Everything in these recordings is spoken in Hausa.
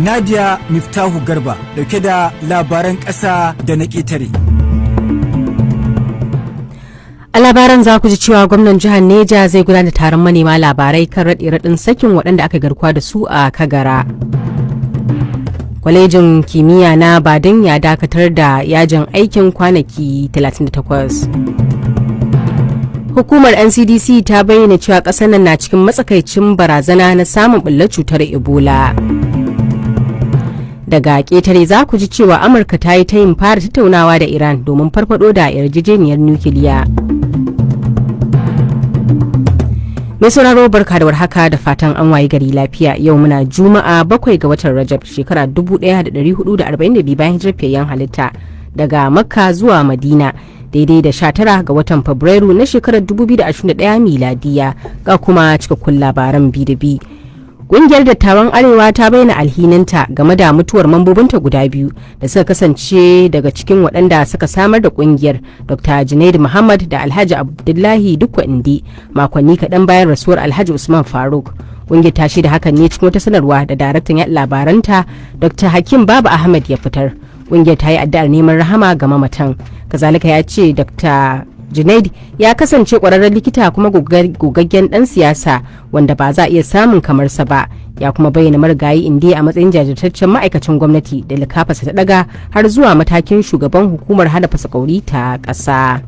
Nadia Miftahu Garba dauke da labaran ƙasa da na ƙetare. A labaran za ku ji cewa gwamnan jihar Neja zai gudanar taron manema labarai kan raɗe-raɗin sakin waɗanda aka garkuwa da su a Kagara. Kwalejin kimiyya na Badin ya dakatar da yajin aikin kwanaki 38. Hukumar NCDC ta bayyana cewa ƙasar nan na cikin matsakaicin barazana na samun ɓullar cutar Ebola. Daga ƙetare za ku ji cewa Amurka ta yi tayin fara tattaunawa da Iran domin farfado da yarjejeniyar nukiliya. Mai sauraro, barka da warhaka da fatan an wayi gari lafiya. Yau muna Juma'a, 7 ga watan Rajab, shekara 1442 bayan hijirar fiyayyen halitta daga Makka zuwa Madina, daidai da 19 ga watan Fabrairu na shekarar 2021 miladiya. Ga kuma cikakkun labaran bi da bi. Ƙungiyar Dattawan Arewa ta bayyana alhininta game da mutuwar mambobinta guda biyu da suka kasance daga cikin waɗanda suka samar da ƙungiyar, Dr. Junaidu Muhammad da Alhaji Abdullahi Dukwa Indi, makonni kaɗan bayan rasuwar Alhaji Usman Faruk. Ƙungiyar ta shaida hakan ne cikin wata sanarwa da daraktan yaɗa labaranta, Dr. Hakim Baba Ahmed, ya fitar. Ƙungiyar ta yi addu'ar neman rahama ga mamatan. Kazalika ya ce Dr. Junaid ya kasance kwararren likita kuma gogaggen dan siyasa wanda ba za a iya samun kamarsa ba. Ya kuma bayyana marigayi Indiya a matsayin jajirtaccen ma'aikacin gwamnati da likafarsa ta daga har zuwa matakin shugaban hukumar hana fasakauri ta ƙasa.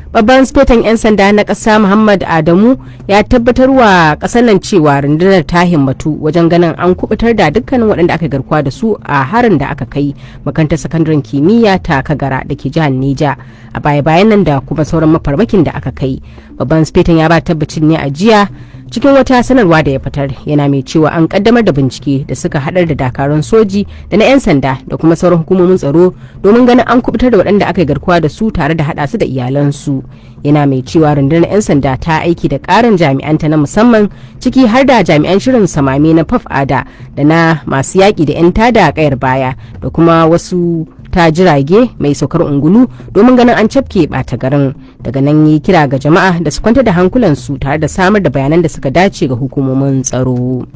Babban sifetan 'yan sanda na ƙasa, Muhammad Adamu, ya tabbatar wa ƙasar nan cewa rundunar ta himmatu wajen ganin an kubutar da dukkanin waɗanda aka garkuwa da su a harin da aka kai makarantar sakandaren kimiyya ta Kagara da ke jihar Neja a baya-bayan nan, da kuma sauran mafarmakin da aka kai. Babban sifetan ya ba tabbacin ne a jiya cikin wata sanarwa da ya fitar, yana mai cewa an kaddamar da bincike da suka hadar da dakarun soji da na 'yan sanda da kuma sauran hukumomin tsaro domin ganin an kubutar da waɗanda aka yi garkuwa da su tare da hada su da iyalansu. Yana mai cewa rundunar 'yan sanda ta aiki da ƙarin jami'anta na musamman, ciki har da jami'an shirin samame na Paf Ada da na masu yaƙi da 'yan tada kayar baya da kuma wasu ta jirage mai saukar ungulu, domin ganin an cafke bata garin. Daga nan yi kira ga jama'a da su kwantar da hankulansu tare da samar da bayanan da suka dace ga hukumomin tsaro.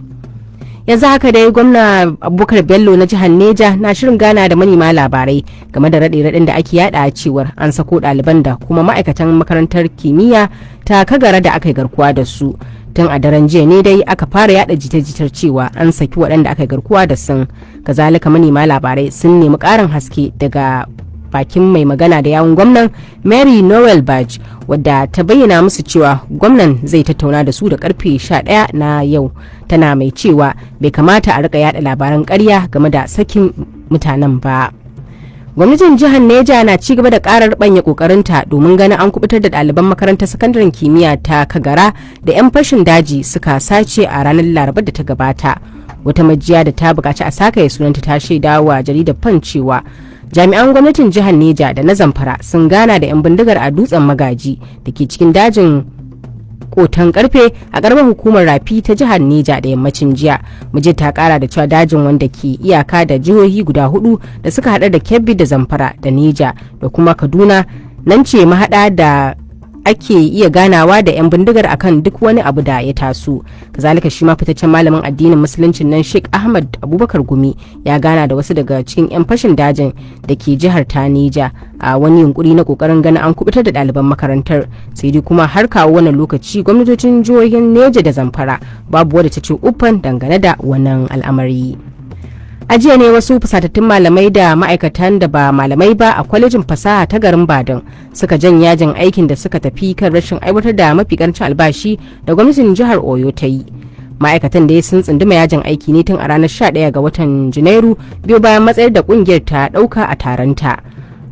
Yanzu haka dai gwamna Abubakar Bello na jihar Neja na shirin gana da manema labarai game da raɗe-raɗin da ake yada cewar an sako ɗaliban da kuma ma'aikatan makarantar kimiyya ta Kagara da aka yi garkuwa da su. Tun a daren jiya ne dai aka fara yada jita-jitar cewa an saki waɗanda aka garkuwa da sun. Kazalika manema labarai sun nemi ƙarin haske daga bakin mai magana da yawun gwamnan, Mary Noel Badge, wadda ta bayyana musu cewa gwamnan zai tattauna da su da karfe 11 na yau, tana mai cewa bai kamata a rika yada labaran karya game da sakin mutanen ba. Gwamnatin jihar Neja na ci gaba da ƙara rubanya kokarinta domin ganin an kubutar da ɗaliban makarantar sakandaren kimiyya ta Kagara da 'yan fashin daji suka sace a ranar Larabar da ta gabata. Wata majiya da ta buƙaci a sakaye sunanta ta shaida wa jaridar Fan cewa jami'an gwamnatin jihar Neja da na Zamfara sun gana da 'yan bindigar a Dutsen Magaji da ke cikin dajin Kotan Karfe a karamar hukumar Rafi ta jihar Neja da yammacin jiya. Muje ta kara da cewa dajin, wanda ke iyaka da jihohi guda hudu da suka hada da Kebbi da Zamfara da Neja da kuma Kaduna, nan ce mahada da ake iya ganawa da 'yan bindigar akan duk wani abu da ya taso. Kazalika shi ma fitaccen malamin addinin Musuluncin nan, Sheikh Ahmad Abubakar Gumi, ya gana da wasu daga cikin 'yan fashin dajin da ke jihar ta Neja a wani yunkuri na kokarin ganin an kubutar da ɗaliban makarantar. Sai dai kuma har kawo wannan lokaci gwamnatocin jihohin Neja da Zamfara babu wadda ta ce uffan dangane da wannan al'amari. A jiya ne wasu fusatattun malamai da ma'aikatan da ba malamai ba a kwalejin fasaha ta garin Badin suka jan yajin aikin da suka tafi kan rashin aiwatar da mafi karancin albashi da gwamnatin jihar Oyo ta yi. Ma'aikatan da sun tsunduma yajin aiki ne tun a ranar 11 ga watan Janairu, biyu bayan matsayar da kungiyar ta dauka a taronta.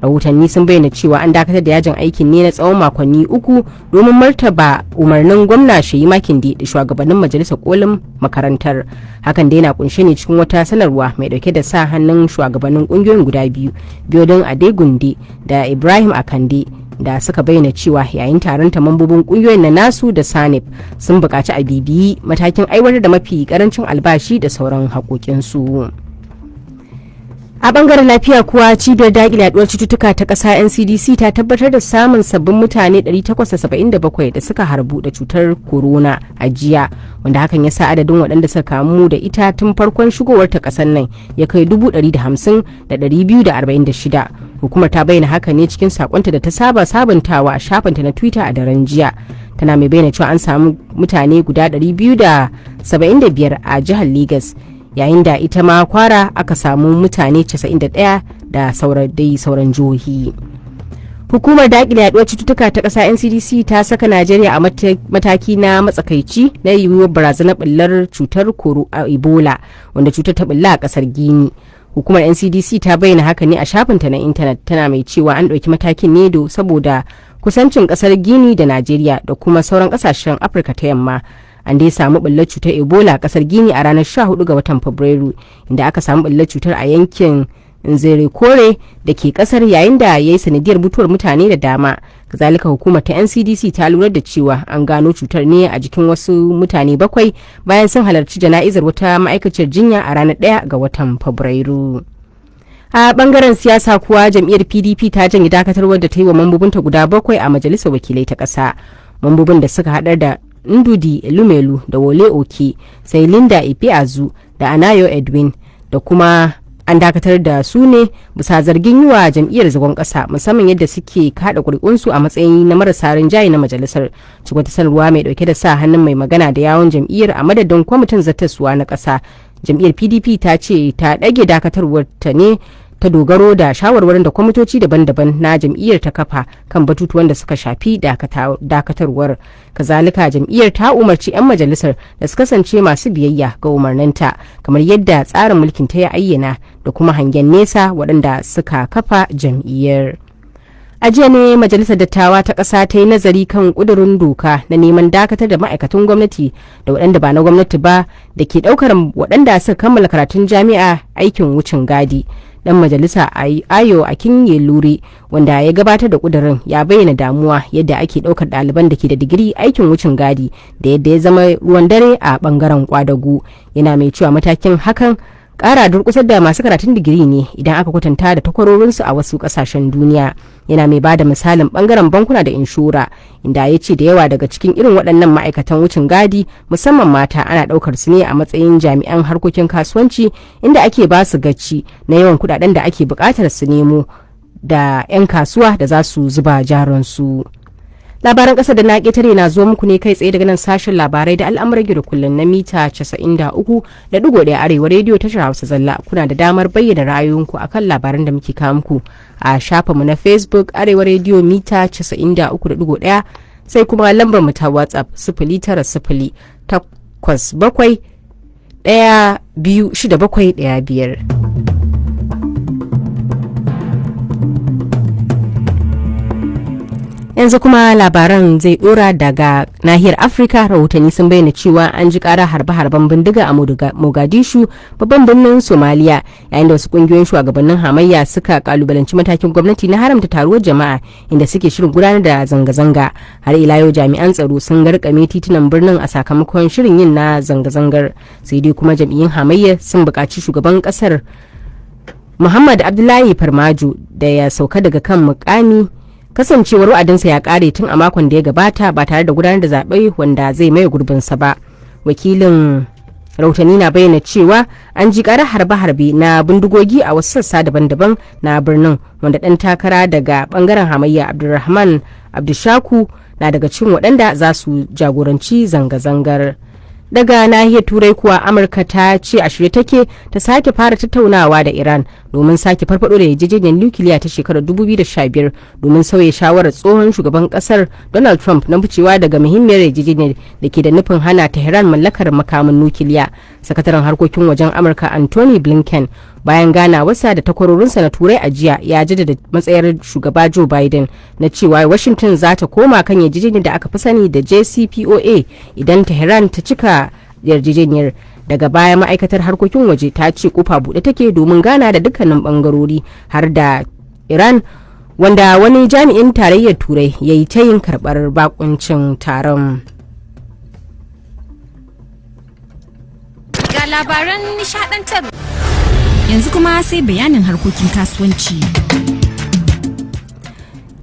Rahotanni sun bayyana cewa an dakatar da yajin aikin ne na tsawon makonni 3 domin martaba umarnin gwamna Sheyi Makinde da shugabannin majalisar kolin makarantar. Hakan da yana kunshe ne cikin wata sanarwa mai dauke da sa hannun shugabannin kungiyoyin guda biyu, Biodun Adegunde da Ibrahim Akande, da suka bayyana cewa yayin taron ta mambobin kungiyoyin na NASU da SANEF sun buƙaci a bibiyi matakin aiwatar da mafi karancin albashi da sauran haƙoƙinsu. A bangaren lafiya kuwa, cibiyar daƙile yaduwar cututtuka ta ƙasa NCDC ta tabbatar da samun sabbin mutane 877 da suka harbu da cutar corona a jiya, wanda hakan ya sa adadin waɗanda suka kamu da ita tun farkon shigowar ta ƙasar nan ya kai 150,246. Hukumar ta bayyana haka ne cikin sakonta da ta saba sabuntawa a shafinta na Twitter a daren jiya, tana mai bayyana cewa an samu mutane guda 275 a jihar Legas, yayin da ita ma Kwara aka samu mutane 91 da dai sauran jihohi. Hukumar daƙile yaduwar cututtuka ta ƙasa NCDC ta saka Najeriya a mataki na matsakaici na yiwuwar barazanar ɓullar cutar koro a Ebola, wanda cutar ta ɓulla a ƙasar Gini. Hukumar NCDC ta bayyana haka ne a shafinta na intanet, tana mai cewa an ɗauki matakin ne saboda kusancin ƙasar Gini da Najeriya da kuma sauran ƙasashen Afirka ta Yamma. An dai samu ɓullar cutar Ebola a kasar Gini a ranar 14 ga watan Fabrairu, inda aka samu ɓullar cutar a yankin Nzerekore da ke kasar, yayin da ya yi sanadiyar mutuwar mutane da dama. Kazalika, hukumar ta NCDC ta lura da cewa an gano cutar ne a jikin wasu mutane bakwai bayan sun halarci jana'izar wata ma'aikaciyar jinya a ranar 1 ga watan Fabrairu. A bangaren siyasa kuwa, jam'iyyar PDP ta janye dakatarwar da ta yi wa mambobinta guda bakwai a majalisar wakilai ta ƙasa. Mambobin da suka haɗar da Ndudi Elumelu da Wole Oke, sai Linda Ipiazu da Anayo Edwin, da kuma an dakatar da su ne bisa zargin yi wa jam'iyyar zagon kasa, musamman yadda suke kada kuri'unsu a matsayin na marasa rinjaye na majalisar. Cikin wata sanarwa mai dauke da sa hannun mai magana da yawon jam'iyyar a madadin kwamitin zartaswa na kasa, jam'iyyar PDP ta ce ta ɗage dakatarwar ta ne ta dogaro da shawarwarin da kwamitoci daban-daban na jam'iyyar ta kafa kan batutuwan da suka shafi dakatarwar. Kazalika, jam'iyyar ta umarci 'yan majalisar da su kasance masu biyayya ga umarninta kamar yadda tsarin mulkin ta ya ayyana da kuma hangen nesa waɗanda suka kafa jam'iyyar. A jiya ne Majalisar Dattawa ta ƙasa ta yi nazari kan ƙudurin doka na neman dakatar da ma'aikatan gwamnati da waɗanda ba na gwamnati ba da ke ɗaukar waɗanda suka kammala karatun jami'a aikin wucin gadi. Dan majalisa Ayo Akinyelure, wanda ya gabatar da kudirin, ya bayyana damuwa yadda ake daukar ɗaliban da ke da digiri aikin wucin gadi da yadda ya zama ruwan dare a bangaren kwadago, yana mai cewa matakin hakan kara durkusar da masu karatun digiri ne idan aka kwatanta da takwarorinsu a wasu kasashen duniya. Yana mai bada misalin bangaren bankuna da inshora, inda ya ce da yawa daga cikin irin waɗannan ma'aikatan wucin gadi, musamman mata, ana ɗaukar su ne a matsayin jami'an harkokin kasuwanci, inda ake ba su gaci na yawan kuɗaɗen da ake buƙatar su nemo da 'yan kasuwa da za su zuba jaransu. Labaran ƙasa da na ƙetare na zuwa muku ne kai tsaye daga nan sashen labarai da al'amuran yau da kullum na mita 93.1 Arewa Rediyo, tashar Hausa zalla. Kuna da damar bayyana ra'ayoyinku akan labaran da muke kawo muku a shafinmu na Facebook, Arewa Rediyo mita 93.1, sai kuma lambar mu ta WhatsApp, 09087 126715. Yanzu kuma labaran zai dora daga nahiyar Afirka. Rahotanni sun bayyana cewa an ji kara harbe-harben bindiga a Mogadishu, babban birnin Somaliya, yayin da wasu kungiyoyin shugabannin hamayya suka kalubalanci matakin gwamnati na haramta taruwar jama'a, inda suke shirin gudanar da zanga-zanga. Har ila yau, jami'an tsaro sun garkame titunan birnin a sakamakon shirin yin na zanga-zangar. Sai dai kuma jam'iyyun hamayya sun buƙaci shugaban ƙasar Muhammad Abdullahi Farmajo da ya sauka daga kan mukami, kasancewar wa'adinsa ya kare tun a makon da ya gabata ba tare da gudanar da zaɓe wanda zai maye gurbinsa ba. Wakilin rahotanni na bayyana cewa an ji ƙarar harbe-harbe na bindigogi a wasu sassa daban-daban na birnin, wanda ɗan takara daga ɓangaren hamayya Abdulrahman Abdushaku na daga cikin waɗanda za su jagoranci zanga-zangar. Daga nahiyar Turai kuwa, Amurka ta ce a shirye take ta sake fara tattaunawa da Iran domin sake farfado da yarjejeniyar nukiliya ta shekarar 2015, domin sauya shawarar tsohon shugaban kasar Donald Trump na ficewa daga muhimmiyar yarjejeniyar da ke da nufin hana Tehran mallakar makamin nukiliya. Sakataren harkokin wajen Amurka Anthony Blinken, bayan ganawarsa da takwarorinsa na Turai a jiya, ya jaddada matsayar shugaba Joe Biden na cewa Washington za ta koma kan yarjejeniyar da aka fi sani da JCPOA idan Tehran ta cika yarjejeniyar. Daga baya ma'aikatar harkokin waje ta ce kofa buɗe take domin gana da dukkanin bangarori, har da Iran, wanda wani jami'in Tarayyar Turai ya yi tayin karɓar bakuncin taron. Ga labaran nishadantar. Yanzu kuma sai bayanin harkokin kasuwanci.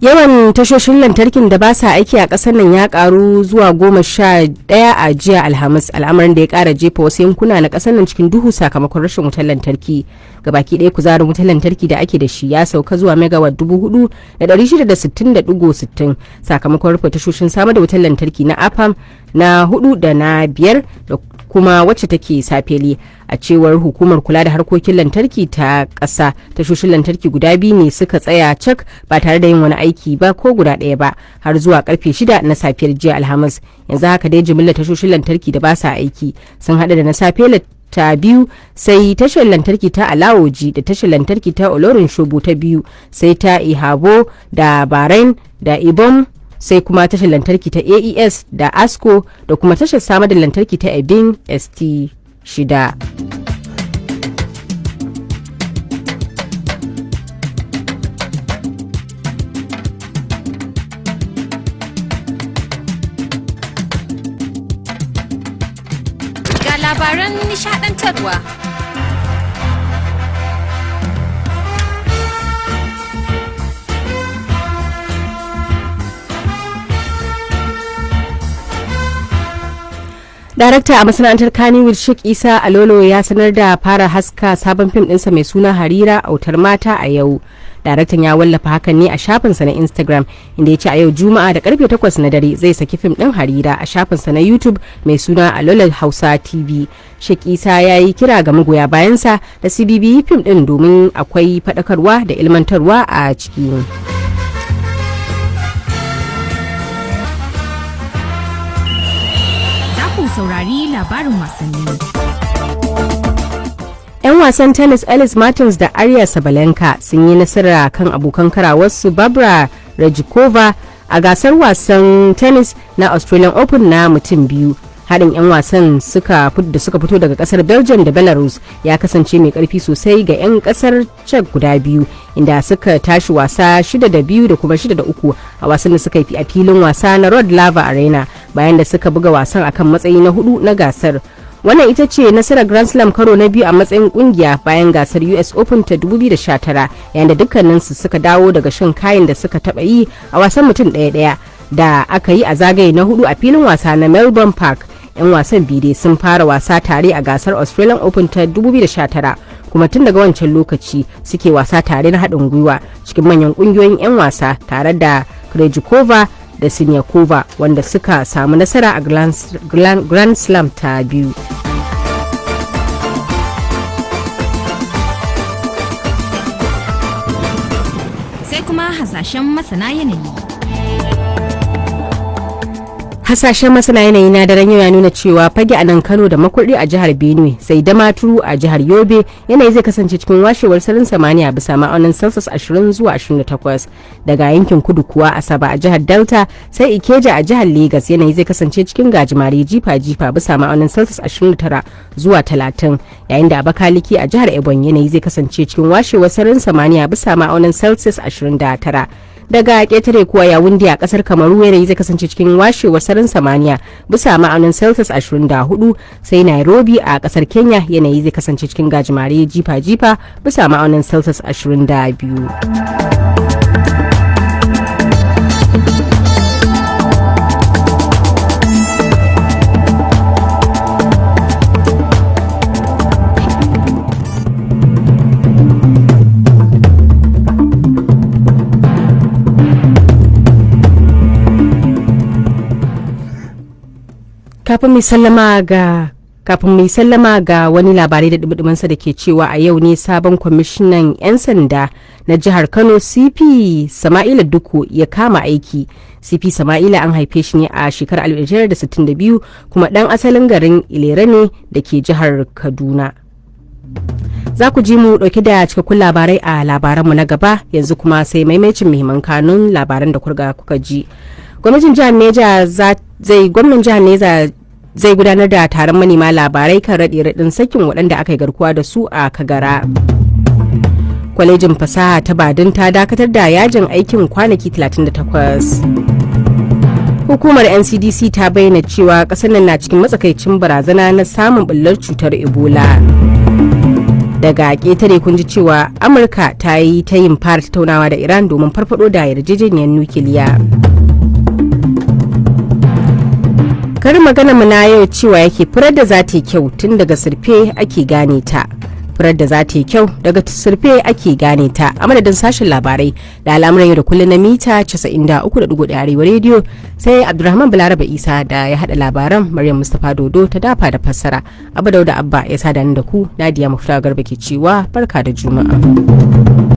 Yawan tashoshin lantarkin da ba sa aiki a ƙasar nan ya karu zuwa 11 a jiya Alhamis, al'amarin da ya ƙara jefa wasu yankuna na ƙasar nan cikin duhu sakamakon rashin wutar lantarki. Gabaki ɗaya kuzarin wutar lantarki da ake da shi ya sauka zuwa megawatt 4,660.60 sakamakon rufe tashoshin samar da wutar lantarki na Afam na hudu da na biyar da kuma wacce take Safeli. A cewar hukumar kula da harkokin lantarki ta ƙasa, tashoshin lantarki guda biyu ne suka tsaya cak ba tare da yin wani aiki ba ko guda ɗaya ba har zuwa karfe 6 na safiyar jiya Alhamis. Yanzu haka dai jimillar tashoshin lantarki da ba sa aiki sun hada da na Safela ta biyu, sai tashar lantarki ta Alawoji da tashar lantarki ta Olorin Shobo ta biyu, sai ta Ihabo da Bahrain da Ibom, sai kuma tashar lantarki ta AES da ASCO da kuma tashar samar da lantarki ta Ebin ST 6. Ga labaran nishadantarwa. Darakta a masana'antar Kannywood, Sheikh Isa Alolo, ya sanar da fara haska sabon fim ɗinsa mai suna Harira Autar Mata a yau. Daraktan ya wallafa hakan ne a shafinsa na Instagram, inda ya ce a yau Juma'a da karfe 8 na dare zai saki fim ɗin Harira a shafinsa na YouTube mai suna Alola Hausa TV. Sheikh Isa ya yi kira ga magoya bayansa da CBB fim ɗin domin akwai faɗakarwa da ilmantarwa a ciki. Za ku saurari labarin wasanni. 'Yan wasan tennis Alice Martins da Arya Sabalenka sun yi nasara kan abokan karawarsu Barbara Rejikova a gasar wasan tennis na Australian Open na mutum biyu. Haɗin 'yan wasan da suka fito daga ƙasar Belgium da Belarus ya kasance mai ƙarfi sosai ga 'yan ƙasar Czech guda biyu, inda suka tashi wasa 6-2 da kuma 6-3 a wasan da suka yi a filin wasa na Rod Laver Arena bayan da suka buga wasan akan matsayi na hudu na gasar. Wannan ita ce nasarar Grand Slam karo na biyu a matsayin kungiya bayan gasar US Open ta 2019, yayin da dukkaninsu suka dawo daga shan kayan da suka taba yi a wasan mutum ɗaya ɗaya da aka yi a zagaye na hudu a filin wasa na Melbourne Park. 'Yan wasan biyu sun fara wasa tare a gasar Australian Open ta 2019, kuma tun daga wancan lokaci suke wasa tare na haɗin gwiwa cikin manyan ƙungiyoyin 'yan wasa tare da Krejcikova da Siniakova, wanda suka samu nasara a Grand Slam ta biyu. Sai kuma hasashen masana yanayi. Hasashen masana yanayi na daren yau ya nuna cewa Fage a nan Kano da Makurdi a jihar Benue, sai Damaturu a jihar Yobe, yanayi zai kasance cikin washewar sararin samaniya bisa ma'aunin Celsius 20 zuwa 28. Daga yankin kudu kuwa, Asaba a jihar Delta sai Ikeja a jihar Lagos, yanayi zai kasance cikin gajimare jifa-jifa bisa ma'aunin Celsius 29 zuwa 30, yayin da Abakaliki a jihar Ebonyi yanayi zai kasance cikin washewar sararin samaniya bisa ma'aunin Celsius 29. Daga ketare kuwa, Yawundi a kasar Kamaru yanayi zai kasance cikin washewar sararin samaniya bisa ma'aunin Celsius 24, sai Nairobi a kasar Kenya yanayi zai kasance cikin gajimare jifa-jifa bisa ma'aunin Celsius 22. Kafin mai sallama ga wani labarai da dubudumansa da ke cewa a yau ne sabon kwamishinan 'yan sanda na jihar Kano, CP Sama'ila Duku, ya kama aiki. CP Sama'ila an haife shi ne a shekarar 1962 kuma dan asalin garin Ilera ne da ke jihar Kaduna. Za ku ji mu dauke da cikakkun labarai a labaranmu na gaba. Yanzu kuma sai maimacin muhimman kanun labaran da kurga kuka ji. Gwamnatin jihar Neja zai gwamnan jihar Neja zai gudanar da taron manema labarai kan raɗe raɗin sakin waɗanda aka yi garkuwa da su a Kagara. Kwalejin fasaha ta Badin ta dakatar da yajin aikin kwanaki 38. Hukumar NCDC ta bayyana cewa ƙasar nan na cikin matsakaicin barazana na samun bullar cutar Ebola. Daga ƙetare kun ji cewa Amurka ta yi ta yin fara tattaunawa da Iran domin farfado da yarjejeniyar nukiliya. Karin magana mu na yau cewa yake furar da za ta yi kyau tun daga sirfe ake gane ta. Furar da za ta yi kyau daga sirfe ake gane ta. A madadin sashen labarai da al'amuran yau da kullum na mita 93.1 Arewa Rediyo, sai Abdulrahman Balaraba Isa da ya hada labaran, Maryam Mustapha Dodo ta dafa da fassara, Abu Dauda Abba ya sada ni da ku, Nadiya Mufta Garba ke cewa barka da Juma'a.